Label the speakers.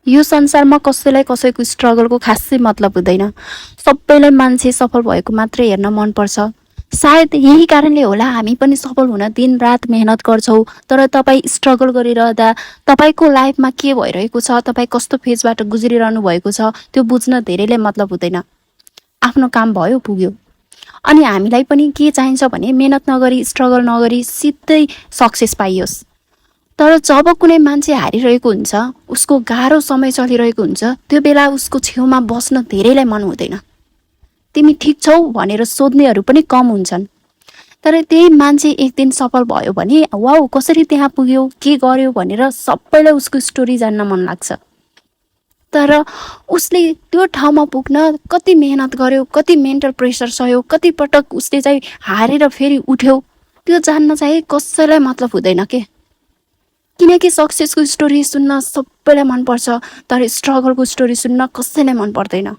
Speaker 1: यो संसारमा कसैलाई कसैको स्ट्रगलको खासै मतलब हुँदैन। सबैलाई मान्छे सफल भएको मात्रै हेर्न मनपर्छ। सायद यही कारणले होला हामी पनि सफल हुन दिन रात मेहनत गर्छौँ। तर तपाईँ स्ट्रगल गरिरहँदा तपाईँको लाइफमा के भइरहेको छ, तपाईँ कस्तो फेजबाट गुज्रिरहनु भएको छ, त्यो बुझ्न धेरैलाई मतलब हुँदैन। आफ्नो काम भयो पुग्यो। अनि हामीलाई पनि के चाहिन्छ भने मेहनत नगरी स्ट्रगल नगरी सिधै सक्सेस पाइयोस्। तर जब कुनै मान्छे हारिरहेको हुन्छ, उसको गाह्रो समय चलिरहेको हुन्छ, त्यो बेला उसको छेउमा बस्न धेरैलाई मन हुँदैन। तिमी ठिक छौ भनेर सोध्नेहरू पनि कम हुन्छन्। तर त्यही मान्छे एक दिन सफल भयो भने वाउ कसरी त्यहाँ पुग्यो, के गर्यो भनेर सबैलाई उसको स्टोरी जान्न मन लाग्छ। तर उसले त्यो ठाउँमा पुग्न कति मेहनत गर्यो, कति मेन्टल प्रेसर सह्यो, कति पटक उसले चाहिँ हारेर फेरि उठ्यो, त्यो जान्न चाहिँ कसैलाई मतलब हुँदैन के। किनकि सक्सेसको स्टोरी सुन्न सबैलाई मनपर्छ, तर स्ट्रगलको स्टोरी सुन्न कसैलाई मन पर्दैन।